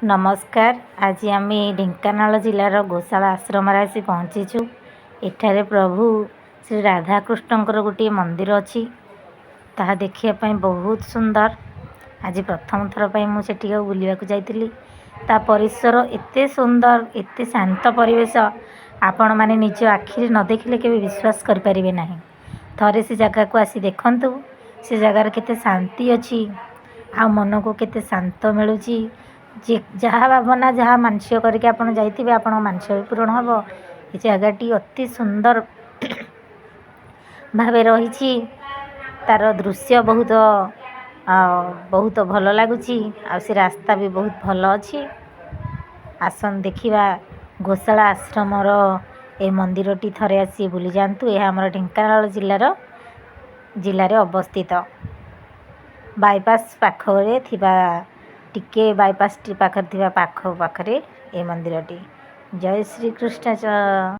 ନମସ୍କାର। ଆଜି ଆମେ ଢେଙ୍କାନାଳ ଜିଲ୍ଲାର ଗୋଶାଳା ଆଶ୍ରମରେ ଆସି ପହଞ୍ଚିଛୁ। ଏଠାରେ ପ୍ରଭୁ ଶ୍ରୀ ରାଧାକୃଷ୍ଣଙ୍କର ଗୋଟିଏ ମନ୍ଦିର ଅଛି। ତାହା ଦେଖିବା ପାଇଁ ବହୁତ ସୁନ୍ଦର। ଆଜି ପ୍ରଥମ ଥର ପାଇଁ ମୁଁ ସେଠିକୁ ବୁଲିବାକୁ ଯାଇଥିଲି। ତା ପରିସର ଏତେ ସୁନ୍ଦର, ଏତେ ଶାନ୍ତ ପରିବେଶ, ଆପଣମାନେ ନିଜ ଆଖିରେ ନ ଦେଖିଲେ କେବେ ବିଶ୍ୱାସ କରିପାରିବେ ନାହିଁ। ଥରେ ସେ ଜାଗାକୁ ଆସି ଦେଖନ୍ତୁ, ସେ ଜାଗାରେ କେତେ ଶାନ୍ତି ଅଛି ଆଉ ମନକୁ କେତେ ଶାନ୍ତ ମିଳୁଛି। ଯେ ଯାହା ଭାବନା, ଯାହା ମାନସିକ କରିକି ଆପଣ ଯାଇଥିବେ, ଆପଣଙ୍କ ମାନସିକ ବି ପୂରଣ ହେବ। ଏ ଜାଗାଟି ଅତି ସୁନ୍ଦର ଭାବେ ରହିଛି। ତା'ର ଦୃଶ୍ୟ ବହୁତ ବହୁତ ଭଲ ଲାଗୁଛି ଆଉ ସେ ରାସ୍ତା ବି ବହୁତ ଭଲ ଅଛି। ଆସନ୍ତୁ ଦେଖିବା ଗୋଶାଳା ଆଶ୍ରମର ଏ ମନ୍ଦିରଟି। ଥରେ ଆସି ବୁଲିଯାଆନ୍ତୁ। ଏହା ଆମର ଢେଙ୍କାନାଳ ଜିଲ୍ଲାରେ ଅବସ୍ଥିତ। ବାଇପାସ୍ ପାଖରେ ଥିବା, ଟିକେ ବାଇପାସ୍ଟି ପାଖରେ ଥିବା ପାଖ ପାଖରେ ଏ ମନ୍ଦିରଟି। ଜୟ ଶ୍ରୀକୃଷ୍ଣ।